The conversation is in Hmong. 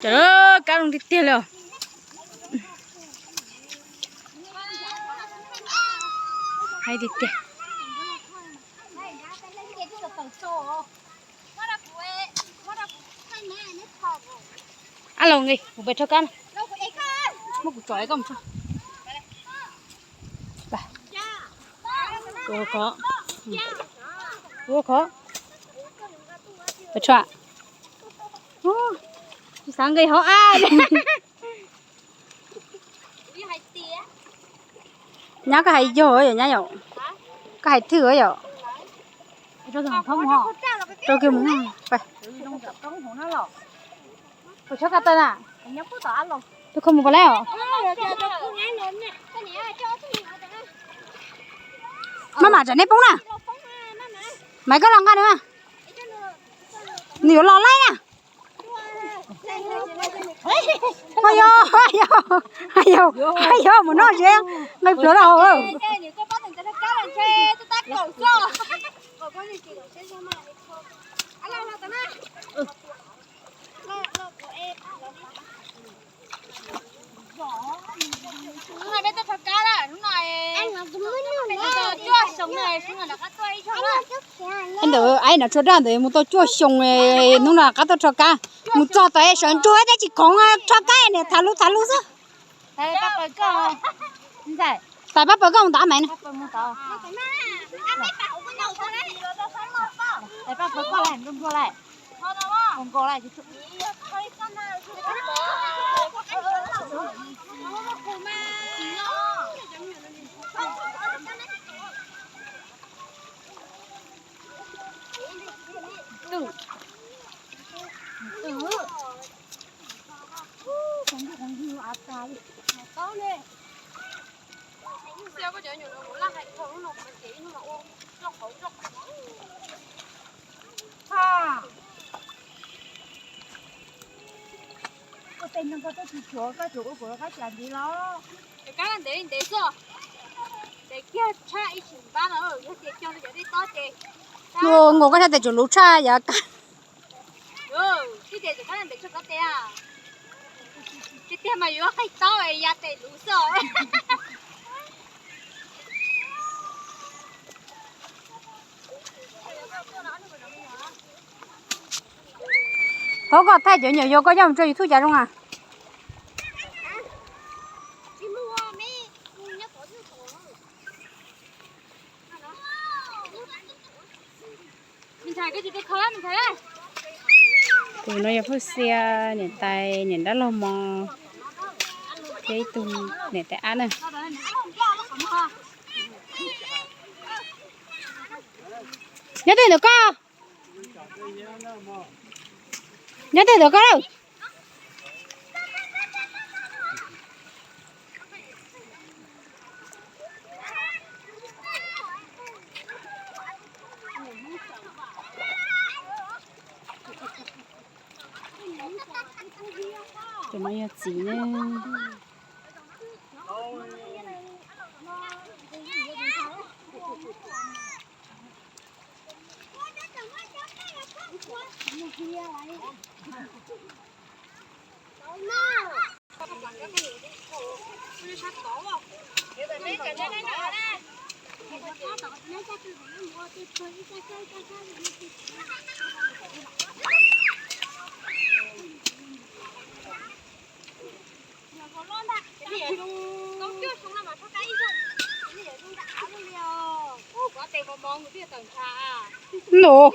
Cov kab zoo tiag tiag li os. Hais tiag tiag. Ab los nqi kuv pais rho kab na. Muab kuv tsom koj mus tso. Ua khov, ua khov. Pais tso. Tsis xav nqi hauv ab. Nyab koj hais yog yom, nyab yom? Koj hais thwj yom? Rau kiag mus. Pais tshov ka taw na. Rau koj mus pais lawm os. Maj mam tsam neb poob na. Maiv, koj los nqa nws. Nws yuav los laij na. Yog, yog, yog, mus noj tsev, nqe pluav los. Ntawd aib no tshuav daj ntawd mus tau cuaj xyoo, hnub no qab tuaj rho kab. Mus txog tod sawv ntsuag tab tsis khoov, rho kab niam tham lus tham lus xwb. Tais pab pawg koj mus ntawm Maiv na. Ua tej no koj twb tsis tshuav, koj tsuas ua kuv rov qab cas ntxiv los? Kab ntev ntev xwb, ntev kiag tshaj ib sim npab no, yog tias cog rau cov dej tob ces. Nkaus koj sab tes tsuas luv tshaj yav kab. Tib tes tsuas kab ntev tshaj koj tes a. Tiag tiag mas yuav qig taub ya tes luv xwb. Thaum koj thaij cov nyuam yaus koj coj mus rau YouTube cas zoo a? Tus no yog Phauj Xia niam tais niam dab laug Mos thiab ib tug niam tais ab na. Nyob twg ntawm koj? Nyob twg ntawm koj lawm? Cov no yog txiv ne. Nus.